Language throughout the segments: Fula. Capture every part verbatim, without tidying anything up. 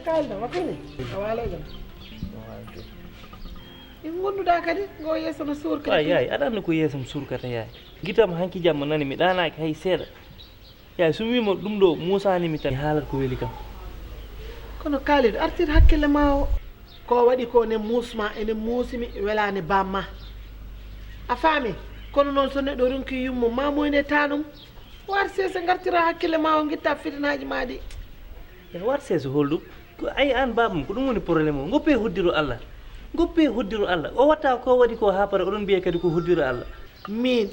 Kalda, wa fini? A waala e jam? In ngonduɗaa kadi, ngo yeeso no suurka. Ay, ay, aɗa anndi ko yeeso mi suurkata, yaay. Gitam hanki jamma nani, mi ɗaanaaki hay seeɗa. Yaay, so mi wiimo ɗum ɗo muusaani mi tan, mi haalat ko weli kam. Kono Kaalid, artir hakkille ma o. Ko waɗi ko ne muusma, ene muusi mi, welaani bamma. A faami? Kono noon so neɗɗo ronki yummo, ma moyne tanum. War seese ngartira hakkille ma o, ngitta fitinaaji ma ɗi. Ya, war seese holɗum? Ko ay an baaba mum, ko ɗum woni problème o. Ngoppe hoddiro Allah. Ngoppe hoddiro Allah. O watta ko waɗi ko haa para, oɗon mbiya kadi ko hoddiro Allah. Min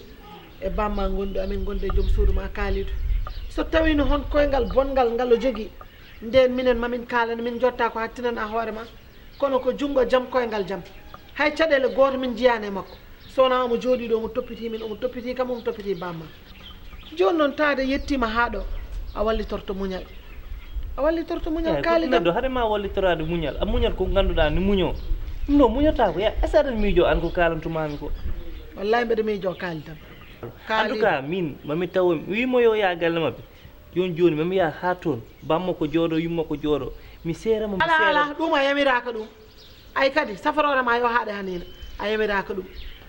e bamma ngondu amin gonde joom suudu ma Kaalidu. So tawino hon koyngal bonngal ngal o jogi, nden minen mamin kaalana, min jotta ko hattinana hoore ma. Kono ko junngo jam koyngal jam. Hay caɗeele gooto min njiyaani e makko. So wonaa omo jooɗii ɗo, omo toppiti min, omo toppiti kam, omo toppiti bamma. Jooni noon, taade yettiima haa ɗo, a wallitorto muñal. A wallitorto muñal, Kaalid. Neɗɗo, hade ma wallitoraade muñal, a muñat ko ngannduɗaa ni muño. Ɗum ɗo muñotaako, ya, est-ce que aɗa miijo aan ko kaalantumaami ko? Wallaay, mbeɗa miijo Kaalid tan. En tout cas, min, mami taw, mi wiimo yo yaa galle maɓɓe. Jooni jooni, mami yaa haa toon. Bammo ko jooɗo, yummo ko jooɗo. Mi seera mo, mi Alaa, seera alaa, ɗum a yamiraaka ɗum. Ay kadi, safaroore ma yo haaɗe haniina. A yamiraaka ɗum.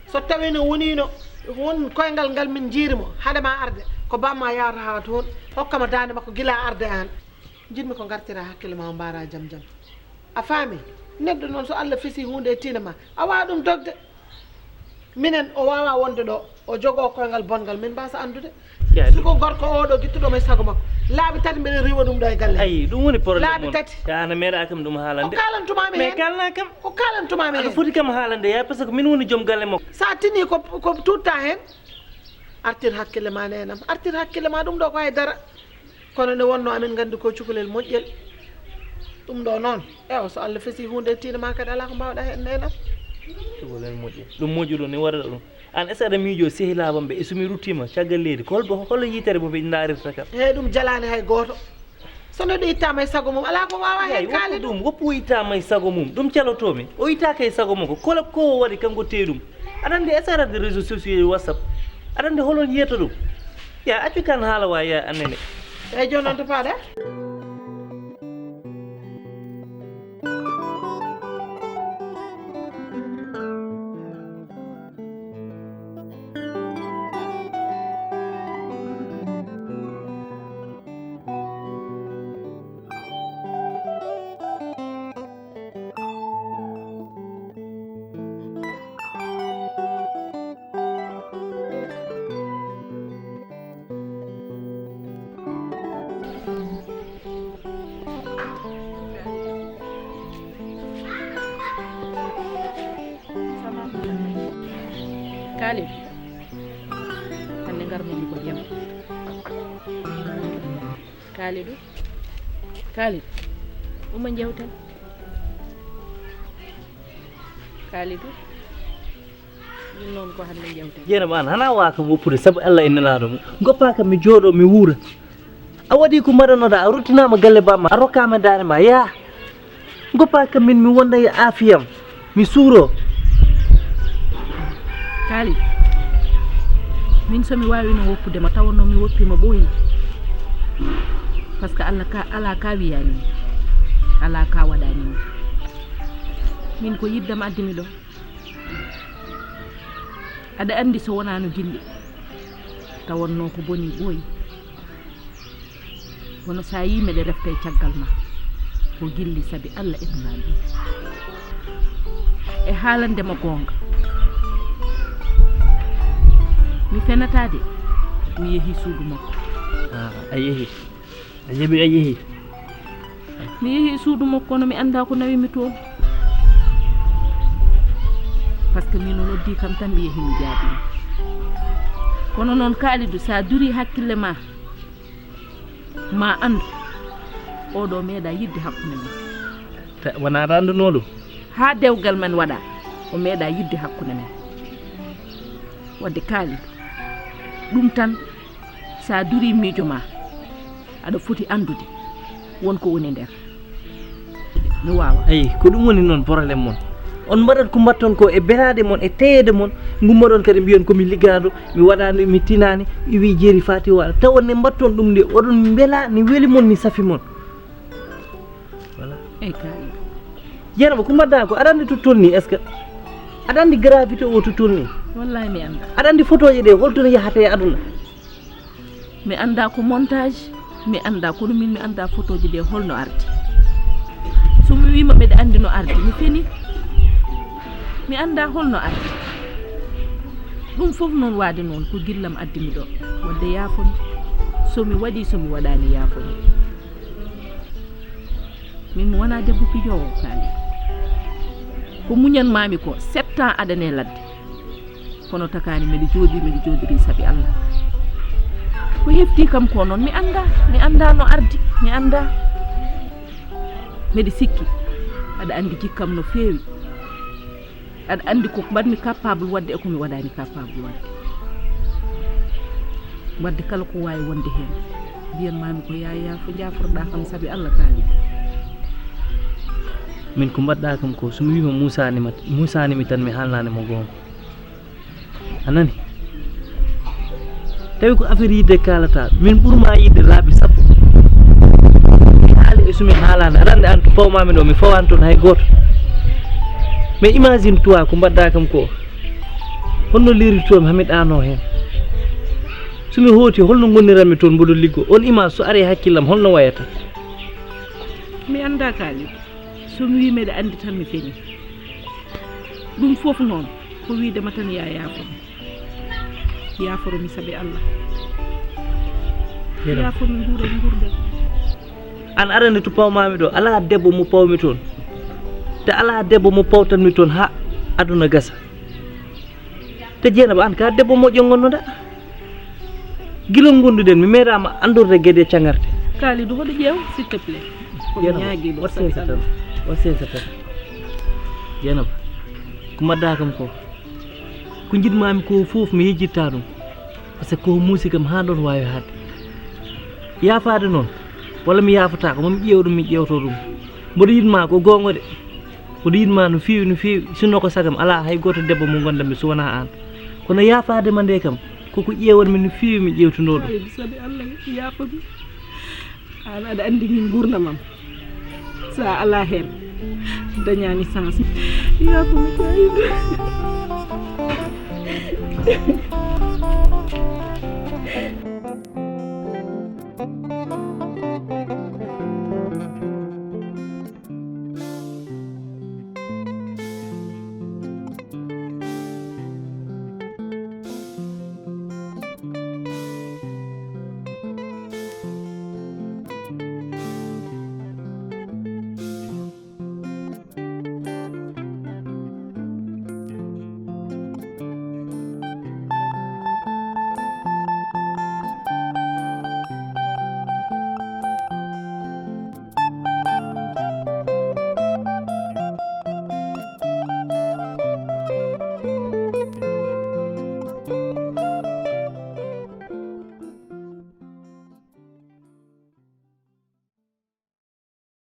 So tawino woniino won koyngal ngal min njiiri mo, hade ma arde, ko bamma yahata haa toon, hokkama daande makko gila arde aan. Njiɗmi ko ngartira hakkille ma o mbaara jam jam. A faami? Neɗɗo noon so Allah fesi huunde e tiina ma, a waawa ɗum dogde. Minen o waawa wonde ɗo, o jogoo koyngal bonngal, min mbaasa anndude. Suko gorko o ɗo gittuɗo mo e sago makko. Laabi tati mbeɗa riiwa ɗum ɗo e galle. Ayi, ɗum woni problème. Laabi tati. Ya, ana meeɗa kam ɗum haalande. O kaalantuma mi heen. Kalna kam. O kaalantuma mi heen. Aɗa foti kam haalande, ya, parce que min woni joom galle makko. Sa tini ko, ko tutta heen, artir hakkille ma, neenam. Artir hakkille ma, ɗum ɗo ko hay dara. Kono nde wonno amin nganndi ko cukalel moƴƴel. Ɗum ɗo noon, ewa, so Allah fesi huunde e tiina ma kadi, alaa ko mbaawɗa heen, neenam. Cukalel moƴƴel. Ɗum moƴƴuɗo ni waɗata ɗum. Aan, est-ce que aɗa miijo sehilaaɓe am ɓe, e so mi ruttiima caggal leydi, ko hol, hol yitere mo ɓe ndaarirta kam? Hey, ɗum jalaani hay gooto. So neɗɗo ittaama e sago mum, alaa ko waawa heen, Kaalid. Woppu ɗum, woppu o ittaama e sago mum. Ɗum calotoomi. O ittaaka e sago makko. Kala ko o waɗi, kanko tewi ɗum. Aɗa anndi, est-ce que aɗa anndi réseaux sociaux e WhatsApp? Aɗa anndi holon yiyata ɗum? Ya, accu kan haala wa, ya, annene. Eyi, jooni noon to paaɗa? Kaalid, hannde ngarmi ko jam. Kaalidu, Kaalid, umma njewten. Kaalidu, ɗum noon ko hannde njewten. Jeynaba, aan hana waawa kam woppude sabu Allah e Nelaaɗo mum. Ngoppa kam mi jooɗo, mi wuura. A waɗi ko mbaɗanoɗa, a ruttinaama galle bamma, a rokkaama daande ma, yaa. Ngoppa kam min mi wonda e aafiyam, mi suuro. Kaalid, min so mi waawino woppude ma, tawanno mi woppi ma ɓooyi. Parce que Allah ka, alaa ka wiyaani mi, alaa ka waɗaani mi. Min ko yiddam addi mi ɗo. Aɗa anndi so wonaano gilli, tawanno ko boni ɓooyi. Kono so a yii meɗe refta e caggal ma, ko gilli sabi Allah e Nulaaɗo. E haalande ma goonga, mi fenataa de, mi yehii suudu makko. Ah, a yehii? A jaɓi a yehii? Mi yehii suudu makko, kono mi anndaa ko nawi mi toon. Parce que min o noddi kam tan, mi yehii mi jaabii. Kono noon, Kaalidu, so a durii hakkille ma, ma anndu, oɗo meeɗa yiɗde hakkunde men. Ta-, wonaa aɗa anndunoo ɗum? Haa dewgal men waɗa, o meeɗa yiɗde hakkunde men. Wadde Kaalidu, ɗum tan, so a durii miijo ma, aɗa foti anndude won ko woni nder. Mi waawa. Eyi, ko ɗum woni noon problème mon. On mbaɗat ko mbaɗton ko e beraade mon, e teyeede mon, ngummoɗon kadi mbiyon ko mi liggaaɗo, mi waɗaani, mi tinaani, mi wii jeeri faati waɗa. Tawa ne mbaɗton ɗum nde, oɗon mbela, ne weli mon, ne safi mon. Voilà. Jeynaba, ko mbaɗɗa ko? Aɗa anndi to tolni? Est-ce que aɗa anndi gravité o to tolni? Wallahi mi annda. Aɗa anndi photoje ɗe holto no yahata e aduna? Mi annda ko montage, mi annda, kono min mi annda photoje ɗe holno ardi. So mi wiima mbeɗa anndi no ardi, mi feni. Mi annda holno ardi. Ɗum fof noon waade noon ko gillam addi mi ɗo. Wadde yaafo mi. So mi waɗi, so mi waɗaani, yaafo mi. Min mi wonaa debbo pijoowo, Kaali. Ko muñan maami ko, sept ans aɗa ne ladde. Kono takaani mbeɗa jooɗi, mbeɗa jooɗiri sabi Allah. Ko hefti kam ko noon, mi annda, mi annda no ardi, mi annda. Mbeɗa sikki, aɗa anndi jikkam no feewi. Aɗa anndi ko mbaɗmi capable waɗde e ko mi waɗaani capable waɗde. Waɗde kala ko waawi wonde heen, mbiyan maami ko yaa yaafo, jaaforɗa kam sabi Allah, Kaali. Min ko mbaɗɗa kam ko, so mi wiima muusaani ma, muusaani mi tan, mi haalnaani mo goonga. A nani? Tawi ko affaire yidde kaalata, min ɓurma yidde laabi sappo. Mi haali e so mi haalaani, aɗa anndi aan to pawmaami ɗo, mi fawaani toon hay gooto. Mais imagine toi ko mbaɗɗa kam ko, holno liiritomi haa mi ɗaano heen? So mi hooti, holno ngonniranmi toon mboɗo liggo? On image so ari e hakkillam, holno wayata? Mi annda, Kaali. So mi wii mbeɗa anndi tan, mi feni. Ɗum fof noon ko wiide ma tan, yaa yaafo mi. Yaaforo mi sabi Allah. Yaafo mi, nguura mi nguurndam. Aan aɗa anndi to pawmaami ɗo, alaa debbo mo pawmi toon. Te alaa debbo mo pawtanmi toon haa aduna gasa. Te Jeynaba, aan ka debbo moƴƴo ngonnoɗa. Gila ngonduɗen, mi meeɗaama anndorde geɗe caŋarte. Kalidou, hoɗo ƴeew, s'il te plaît. Ko mi Jeynaba, ñaagii ɗo, what sabi sense Allah. Tan? What sense tan? Jeynaba, ko mbaɗɗa kam ko, ko njiɗmaami ko fof mi yejjitta ɗum. Parce que ko muusi kam haa ɗoon waawi haɗde. Yaafaade noon, walla mi yaafataa ko, maa mi ƴeew ɗum, mi ƴeewtoo ɗum. Mboɗo yiɗ ma ko goonga de. Mboɗo yiɗ ma no feewi, no feewi. Sinno ko sagam, alaa hay gooto debbo mo ngondanmi so wonaa aan. Kono yaafaade ma nde kam, koko ƴeewanmi no feewi, mi ƴeewtinoo ɗum. Ay, mi sabi Allah, yaafa mi. Aan aɗa anndi min nguurndam am. So a alaa heen, dañaani sens. Yaafa mi, Kalidou.